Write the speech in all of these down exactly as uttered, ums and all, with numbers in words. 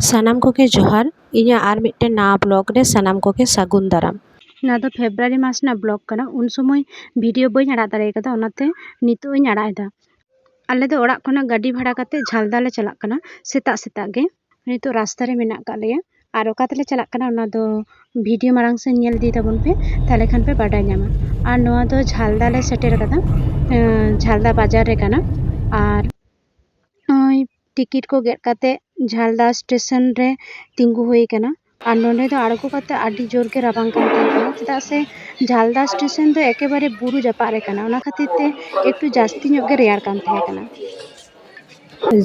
ᱥᱟᱱᱟᱢ ᱠᱚᱜᱮ ᱡᱚᱦᱟᱨ᱾ ᱤᱧᱟᱹᱜ ᱟᱨ ᱢᱤᱫᱴᱮᱱ ᱱᱟᱣᱟ ᱵᱞᱚᱜ ᱨᱮ ᱥᱟᱱᱟᱢ ᱠᱚᱜᱮ ᱥᱟᱹᱜᱩᱱ ᱫᱟᱨᱟᱢ᱾ ᱱᱚᱣᱟ ᱫᱚ ᱯᱷᱮᱵᱽᱨᱩᱣᱟᱨᱤ ᱢᱟᱥ ᱨᱮᱱᱟᱜ ᱵᱞᱚᱜ ᱠᱟᱱᱟ᱾ ᱩᱱ ᱥᱚᱢᱚᱭ ᱵᱷᱤᱰᱤᱭᱳ ᱵᱟᱹᱧ ᱟᱲᱟᱜ ᱫᱟᱲᱮ ᱠᱟᱫᱟ, ᱚᱱᱟᱛᱮ ᱱᱤᱛᱚᱜ ᱤᱧ ᱟᱲᱟᱜ ᱮᱫᱟ᱾ ᱟᱞᱮ ᱫᱚ ᱚᱲᱟᱜ ᱠᱷᱚᱱᱟᱜ ᱜᱟᱹᱰᱤ ᱵᱷᱟᱲᱟ ᱠᱟᱛᱮ ᱡᱷᱟᱞᱫᱟ ᱞᱮ ᱪᱟᱞᱟᱜ ᱠᱟᱱᱟ ᱥᱮᱛᱟᱜ ᱥᱮᱛᱟᱜ ᱜᱮ᱾ ᱱᱤᱛᱚᱜ ᱨᱟᱥᱛᱟ ᱨᱮ ᱢᱮᱱᱟᱜ ᱟᱠᱟᱫ ᱞᱮᱭᱟ᱾ ᱟᱨ ᱚᱠᱟ ᱛᱮᱞᱮ ᱪᱟᱞᱟᱜ ᱠᱟᱱᱟ, ᱚᱱᱟ ᱫᱚ ᱵᱷᱤᱰᱤᱭᱳ ᱢᱟᱲᱟᱝ ᱥᱮᱫ ᱧᱮᱞ ᱤᱫᱤ ᱛᱟᱵᱚᱱ ᱯᱮ, ᱛᱟᱦᱞᱮ ᱠᱷᱟᱱ ᱯᱮ ᱵᱟᱰᱟᱭ ᱧᱟᱢᱟ᱾ ᱟᱨ ᱱᱚᱣᱟ ᱫᱚ ᱡᱷᱟᱞᱫᱟ ᱞᱮ ᱥᱮᱴᱮᱨ ᱠᱟᱫᱟ, ᱮᱸ, ᱡᱷᱟᱞᱫᱟ ᱵᱟᱡᱟᱨ ᱨᱮ ᱠᱟᱱᱟ᱾ ᱟᱨ ᱱᱚᱜᱼᱚᱭ ᱴᱤᱠᱤᱴ ᱠᱚ ᱜᱮᱫ ᱠᱟᱛᱮ ᱡᱷᱟᱞᱫᱟ ᱥᱴᱮᱥᱚᱱ ᱨᱮ ᱛᱤᱸᱜᱩ ᱦᱩᱭ ᱠᱟᱱᱟ᱾ ᱟᱨ ᱱᱚᱸᱰᱮ ᱫᱚ ᱟᱬᱜᱚ ᱠᱟᱛᱮ ᱟᱹᱰᱤ ᱡᱳᱨ ᱜᱮ ᱨᱟᱵᱟᱝ ᱠᱟᱱ ᱛᱟᱦᱮᱸ ᱠᱟᱱᱟ, ᱪᱮᱫᱟᱜ ᱥᱮ ᱡᱷᱟᱞᱫᱟ ᱥᱴᱮᱥᱚᱱ ᱫᱚ ᱮᱠᱮᱵᱟᱨᱮ ᱵᱩᱨᱩ ᱡᱟᱯᱟᱜ ᱨᱮ ᱠᱟᱱᱟ, ᱚᱱᱟ ᱠᱷᱟᱹᱛᱤᱨ ᱛᱮ ᱮᱠᱴᱩ ᱡᱟᱹᱥᱛᱤ ᱧᱚᱜ ᱜᱮ ᱨᱮᱭᱟᱲ ᱠᱟᱱ ᱛᱟᱦᱮᱸ ᱠᱟᱱᱟ᱾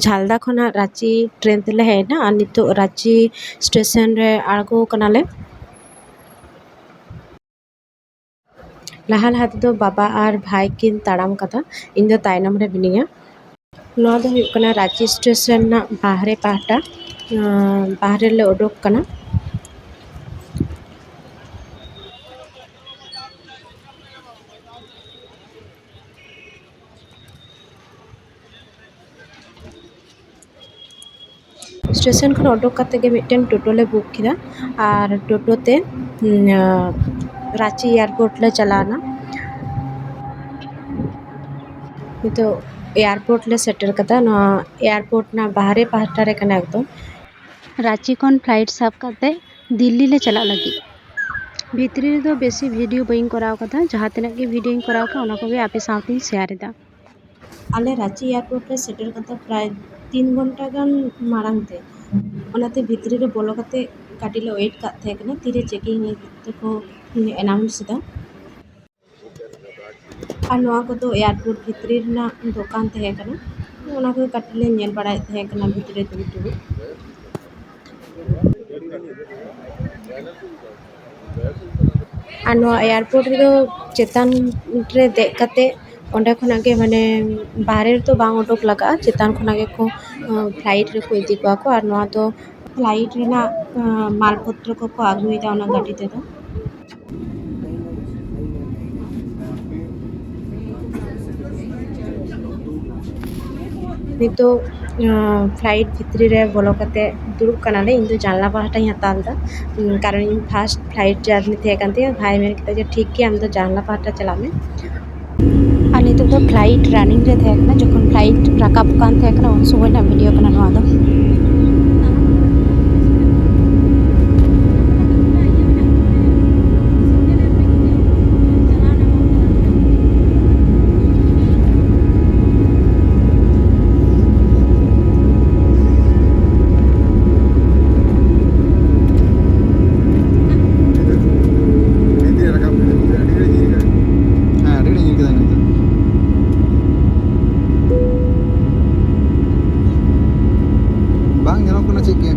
ᱡᱷᱟᱞᱫᱟ ᱠᱷᱚᱱᱟᱜ ᱨᱟᱸᱪᱤ ᱴᱨᱮᱱ ᱛᱮᱞᱮ ᱦᱮᱡ ᱮᱱᱟ ᱟᱨ ᱱᱤᱛᱚᱜ ᱨᱟᱸᱪᱤ ᱥᱴᱮᱥᱚᱱ ᱨᱮ ᱟᱬᱜᱚ ᱠᱟᱱᱟᱞᱮ᱾ ᱞᱟᱦᱟ ᱞᱟᱦᱟ ᱛᱮᱫᱚ ᱵᱟᱵᱟ ᱟᱨ ᱵᱷᱟᱭ ᱠᱤᱱ ᱛᱟᱲᱟᱢ ᱠᱟᱫᱟ, ᱤᱧ ᱫᱚ ᱛᱟᱭᱱᱚᱢ ᱨᱮ ᱢᱤᱱᱟᱹᱧᱟ᱾ ᱱᱚᱣᱟ ᱫᱚ ᱦᱩᱭᱩᱜ ᱠᱟᱱᱟ ᱨᱟᱸᱪᱤ ᱥᱴᱮᱥᱚᱱ ᱨᱮᱱᱟᱜ ᱵᱟᱦᱨᱮ ᱯᱟᱦᱴᱟ, ᱟᱸ, ᱵᱟᱦᱨᱮ ᱞᱮ ᱩᱰᱩᱠ ᱠᱟᱱᱟ᱾ ᱥᱴᱮᱥᱚᱱ ᱠᱷᱚᱱ ᱩᱰᱩᱠ ᱠᱟᱛᱮ ᱜᱮ ᱢᱤᱫᱴᱮᱱ ᱴᱳᱴᱳ ᱞᱮ ᱵᱩᱠ ᱠᱮᱫᱟ ᱟᱨ ᱴᱳᱴᱳ ᱛᱮ, ᱩᱸ, ᱨᱟᱸᱪᱤ ᱮᱭᱟᱨᱯᱳᱨᱴ ᱞᱮ ᱪᱟᱞᱟᱣᱱᱟ᱾ ᱱᱤᱛᱚᱜ ᱮᱭᱟᱨᱯᱳᱨᱴ ᱞᱮ ᱥᱮᱴᱮᱨ ᱠᱟᱫᱟ᱾ ᱱᱚᱣᱟ ᱮᱭᱟᱨᱯᱳᱨᱴ ᱨᱮᱱᱟᱜ ᱵᱟᱦᱨᱮ ᱯᱟᱦᱴᱟ ᱨᱮ ᱠᱟᱱᱟ ᱮᱠᱫᱚᱢ᱾ ᱨᱟᱸᱪᱤ ᱠᱷᱚᱱ ᱯᱷᱞᱟᱭᱤᱴ ᱥᱟᱵ ᱠᱟᱛᱮ ᱫᱤᱞᱞᱤ ᱞᱮ ᱪᱟᱞᱟᱜ ᱞᱟᱹᱜᱤᱫ᱾ ᱵᱷᱤᱛᱨᱤ ᱨᱮᱫᱚ ᱵᱮᱥᱤ ᱵᱷᱤᱰᱤᱭᱳ ᱵᱟᱹᱧ ᱠᱚᱨᱟᱣ ᱠᱟᱫᱟ, ᱡᱟᱦᱟᱸ ᱛᱤᱱᱟᱹᱜ ᱜᱮ ᱵᱷᱤᱰᱤᱭᱳᱧ ᱠᱚᱨᱟᱣ ᱠᱟᱜᱼᱟ, ᱚᱱᱟ ᱠᱚᱜᱮ ᱟᱯᱮ ᱥᱟᱶᱛᱮᱧ ᱥᱮᱭᱟᱨ ᱮᱫᱟ᱾ ᱟᱞᱮ ᱨᱟᱸᱪᱤ ᱮᱭᱟᱨᱯᱳᱨᱴ ᱞᱮ ᱥᱮᱴᱮᱨ ᱠᱟᱫᱟ ᱯᱨᱟᱭ ᱛᱤᱱ ᱜᱷᱚᱱᱴᱟ ᱜᱟᱱ ᱢᱟᱲᱟᱝ ᱛᱮ, ᱚᱱᱟᱛᱮ ᱵᱷᱤᱛᱨᱤ ᱨᱮ ᱵᱚᱞᱚ ᱠᱟᱛᱮ ᱠᱟᱹᱴᱤᱡ ᱞᱮ ᱣᱮᱴ ᱠᱟᱜ ᱛᱟᱦᱮᱸ ᱠᱟᱱᱟ, ᱛᱤᱨᱮ ᱪᱮᱠᱤᱝ ᱛᱮᱠᱚ ᱮᱱᱟᱣᱩᱱᱥ ᱮᱫᱟ᱾ ᱟᱨ ᱱᱚᱣᱟ ᱠᱚᱫᱚ ᱮᱭᱟᱨᱯᱳᱨᱴ ᱵᱷᱤᱛᱨᱤ ᱨᱮᱱᱟᱜ ᱫᱚᱠᱟᱱ ᱛᱟᱦᱮᱸ ᱠᱟᱱᱟ, ᱚᱱᱟ ᱠᱚ ᱠᱟᱹᱴᱤᱡ ᱞᱮ ᱧᱮᱞ ᱵᱟᱲᱟᱭᱮᱫ ᱛᱟᱦᱮᱸ ᱠᱟᱱᱟ ᱵᱷᱤᱛᱨᱤ ᱫᱩᱲᱩᱵ ᱫᱩᱲᱩᱵ᱾ ᱟᱨ ᱱᱚᱣᱟ ᱮᱭᱟᱨᱯᱳᱨᱴ ᱨᱮᱫᱚ ᱪᱮᱛᱟᱱ ᱨᱮ ᱫᱮᱡ ᱠᱟᱛᱮ ᱚᱸᱰᱮ ᱠᱷᱚᱱᱟᱜ ᱜᱮ, ᱢᱟᱱᱮ, ᱵᱟᱦᱨᱮ ᱨᱮᱫᱚ ᱵᱟᱝ ᱩᱰᱩᱠ ᱞᱟᱜᱟᱜᱼᱟ, ᱪᱮᱛᱟᱱ ᱠᱷᱚᱱᱟᱜ ᱜᱮᱠᱚ, ᱟᱸ, ᱯᱷᱞᱟᱭᱤᱴ ᱨᱮᱠᱚ ᱤᱫᱤ ᱠᱚᱣᱟ ᱠᱚ᱾ ᱟᱨ ᱱᱚᱣᱟ ᱫᱚ ᱯᱷᱞᱟᱭᱤᱴ ᱨᱮᱱᱟᱜ, ᱟᱸ, ᱢᱟᱞᱯᱚᱛᱨᱚ ᱠᱚᱠᱚ ᱟᱹᱜᱩᱭᱮᱫᱟ ᱚᱱᱟ ᱜᱟᱹᱰᱤ ᱛᱮᱫᱚ᱾ ᱱᱤᱛᱚᱜ ᱯᱷᱞᱟᱭᱤᱴ ᱵᱷᱤᱛᱨᱤ ᱨᱮ ᱵᱚᱞᱚ ᱠᱟᱛᱮ ᱫᱩᱲᱩᱵ ᱠᱟᱱᱟᱞᱮ᱾ ᱤᱧ ᱫᱚ ᱡᱟᱱᱞᱟ ᱯᱟᱦᱴᱟᱧ ᱦᱟᱛᱟᱣ ᱞᱮᱫᱟ, ᱩᱸ, ᱠᱟᱨᱚᱱ ᱤᱧ ᱯᱷᱟᱥᱴ ᱯᱷᱞᱟᱭᱤᱴ ᱡᱟᱨᱱᱤ ᱛᱟᱦᱮᱸ ᱠᱟᱱ ᱛᱤᱧᱟᱹ᱾ ᱵᱷᱟᱭ ᱢᱮᱱ ᱠᱮᱫᱟ ᱡᱮ, "ᱴᱷᱤᱠ ᱜᱮᱭᱟ, ᱟᱢ ᱫᱚ ᱡᱟᱱᱞᱟ ᱯᱟᱦᱴᱟ ᱪᱟᱞᱟᱜ ᱢᱮ᱾" ᱟᱨ ᱱᱤᱛᱚᱜ ᱫᱚ ᱯᱷᱞᱟᱭᱤᱴ ᱨᱟᱱᱤᱝ ᱨᱮ ᱛᱟᱦᱮᱸ ᱠᱟᱱᱟ, ᱡᱚᱠᱷᱚᱱ ᱯᱷᱞᱟᱭᱤᱴ ᱨᱟᱠᱟᱵ ᱠᱟᱱ ᱛᱟᱦᱮᱸ ᱠᱟᱱᱟ, ᱩᱱ ᱥᱚᱢᱚᱭ ᱨᱮᱱᱟᱜ ᱵᱷᱤᱰᱤᱭᱳ ᱠᱟᱱᱟ ᱱᱚᱣᱟ ᱫᱚ᱾ ᱦᱮᱸ, ᱟᱹᱰᱤ ᱜᱷᱟᱹᱲᱤᱡ ᱧᱮᱞ ᱠᱮᱫᱟ ᱧᱮᱞ ᱫᱚ᱾ ᱵᱟᱝ ᱧᱮᱞᱚᱜ ᱠᱟᱱᱟ ᱪᱮᱫ ᱜᱮ᱾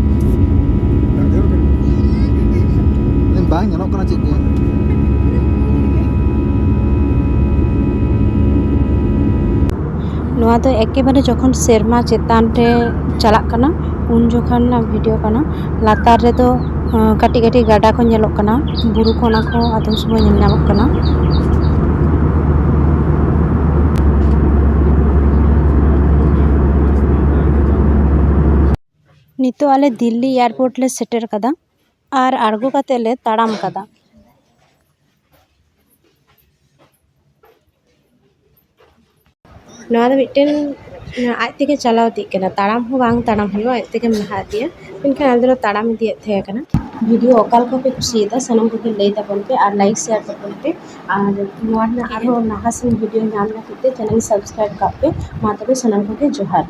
ᱵᱟᱝ ᱧᱮᱞᱚᱜ ᱠᱟᱱᱟ ᱪᱮᱫ ᱜᱮ᱾ ᱱᱚᱣᱟ ᱫᱚ ᱮᱠᱮᱵᱟᱨᱮ ᱡᱚᱠᱷᱚᱱ ᱥᱮᱨᱢᱟ ᱪᱮᱛᱟᱱ ᱨᱮ ᱪᱟᱞᱟᱜ ᱠᱟᱱᱟ, ᱩᱱ ᱡᱚᱠᱷᱚᱱ ᱨᱮᱱᱟᱜ ᱵᱷᱤᱰᱤᱭᱳ ᱠᱟᱱᱟ᱾ ᱞᱟᱛᱟᱨ ᱨᱮᱫᱚ, ᱟᱸ, ᱠᱟᱹᱴᱤᱡ ᱠᱟᱹᱴᱤᱡ ᱜᱟᱰᱟ ᱠᱚ ᱧᱮᱞᱚᱜ ᱠᱟᱱᱟ, ᱵᱩᱨᱩ ᱠᱚ, ᱚᱱᱟ ᱠᱚ ᱟᱫᱚᱢ ᱥᱚᱢᱚᱭ ᱧᱮᱞ ᱧᱟᱢᱚᱜ ᱠᱟᱱᱟ᱾ ᱱᱤᱛᱚᱜ ᱟᱞᱮ ᱫᱤᱞᱞᱤ ᱮᱭᱟᱨᱯᱳᱨᱴ ᱞᱮ ᱥᱮᱴᱮᱨ ᱠᱟᱫᱟ ᱟᱨ ᱟᱬᱜᱚ ᱠᱟᱛᱮ ᱞᱮ ᱛᱟᱲᱟᱢ ᱠᱟᱫᱟ᱾ ᱱᱚᱣᱟ ᱫᱚ ᱢᱤᱫᱴᱮᱱ ᱟᱡ ᱛᱮᱜᱮ ᱪᱟᱞᱟᱣ ᱤᱫᱤᱜ ᱠᱟᱱᱟ, ᱛᱟᱲᱟᱢ ᱦᱚᱸ ᱵᱟᱝ ᱛᱟᱲᱟᱢ ᱦᱩᱭᱩᱜᱼᱟ, ᱟᱡ ᱛᱮᱜᱮᱢ ᱞᱟᱦᱟ ᱤᱫᱤᱭᱟ᱾ ᱢᱮᱱᱠᱷᱟᱱ ᱟᱞᱮ ᱫᱚᱞᱮ ᱛᱟᱲᱟᱢ ᱤᱫᱤᱭᱮᱫ ᱛᱟᱦᱮᱸ ᱠᱟᱱᱟ᱾ ᱵᱷᱤᱰᱤᱭᱳ ᱚᱠᱟ ᱞᱮᱠᱟ ᱯᱮ ᱠᱩᱥᱤᱭᱟᱫᱟ, ᱥᱟᱱᱟᱢ ᱠᱚᱜᱮ ᱞᱟᱹᱭ ᱛᱟᱵᱚᱱ ᱯᱮ ᱟᱨ ᱞᱟᱭᱤᱠ ᱥᱮᱭᱟᱨ ᱛᱟᱵᱚᱱ ᱯᱮ᱾ ᱟᱨ ᱱᱚᱣᱟ ᱨᱮᱱᱟᱜ ᱟᱨᱦᱚᱸ ᱱᱟᱦᱟᱥᱤᱱ ᱵᱷᱤᱰᱤᱭᱳ ᱧᱟᱢ ᱞᱟᱹᱜᱤᱫ ᱛᱮ ᱪᱮᱱᱮᱞ ᱥᱟᱵᱥᱠᱨᱟᱭᱤᱵ ᱠᱟᱜ ᱯᱮ᱾ ᱢᱟ ᱛᱚᱵᱮ ᱥᱟᱱᱟᱢ ᱠᱚᱜᱮ ᱡᱚᱦᱟᱨ᱾